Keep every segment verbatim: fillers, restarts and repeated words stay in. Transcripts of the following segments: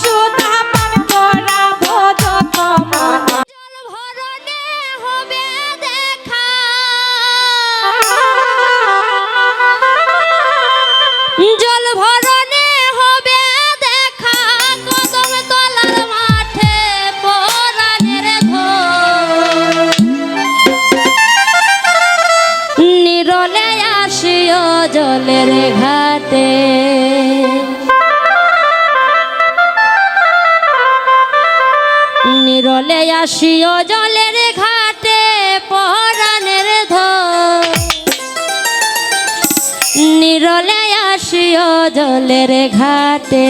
সুধা পান করাবো যত মনে। জল ভরণে হবে দেখা, জল ভরণে হবে দেখা, কদম তলার মাঠে পরাণের ধন। নিরলে আসিও জলের ঘাটে, নিরলে আসিও জলের ঘাটে পরাণের ধন। নিরলে আসিও জলের ঘাটে।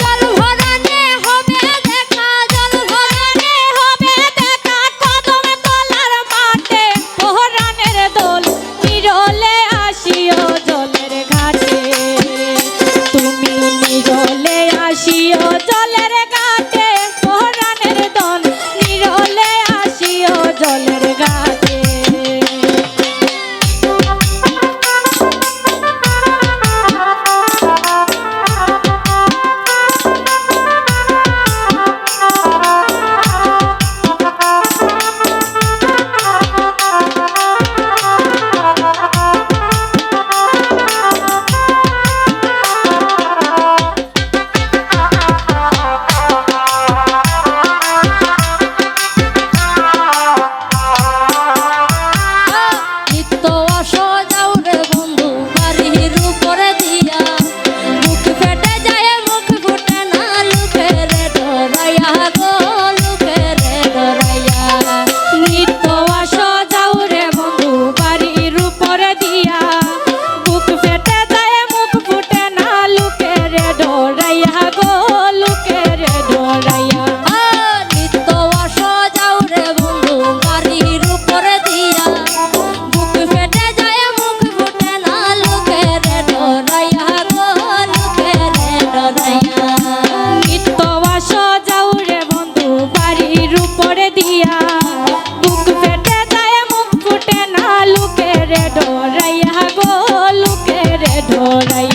জল ভরণে হবে দেখা, জল ভরণে হবে দেখা, কদম তলার মাঠে পরাণের দোল, নিরলে আসিও জলের ঘাটে। তুমি নিরলে আসিও জলের ঘাটে, পরাণের দোল, নিরলে আসিও জলের ঘাটে। নিত্য আসো যাও রে বন্ধু বাড়ির উপরে দিয়া, বুক ফেটে যায় মুখ ফুটে না লোকেরে ডরাইয়া গো, লোকেরে ডরাইয়া। নিত্য আসো যাও রে বন্ধু বাড়ির উপরে দিয়া, বুক ফেটে যায় মুখ ফুটে না লোকেরে ডরাইয়া গো, লোকেরে ডরাইয়া। আ, নিত্য আসো যাও রে বন্ধু বাড়ির উপরে দিয়া, বুক ফেটে যায় মুখ ফুটে না লোকেরে ডরাইয়া গো, লোকেরে ডরাইয়া। নিত্য আসো যাও রে বন্ধু বাড়ির উপরে দিয়া, বুক ফেটে যায় মুখ ফুটে না লোকেরে ডরাইয়া গো, লোকেরে ডরাইয়া।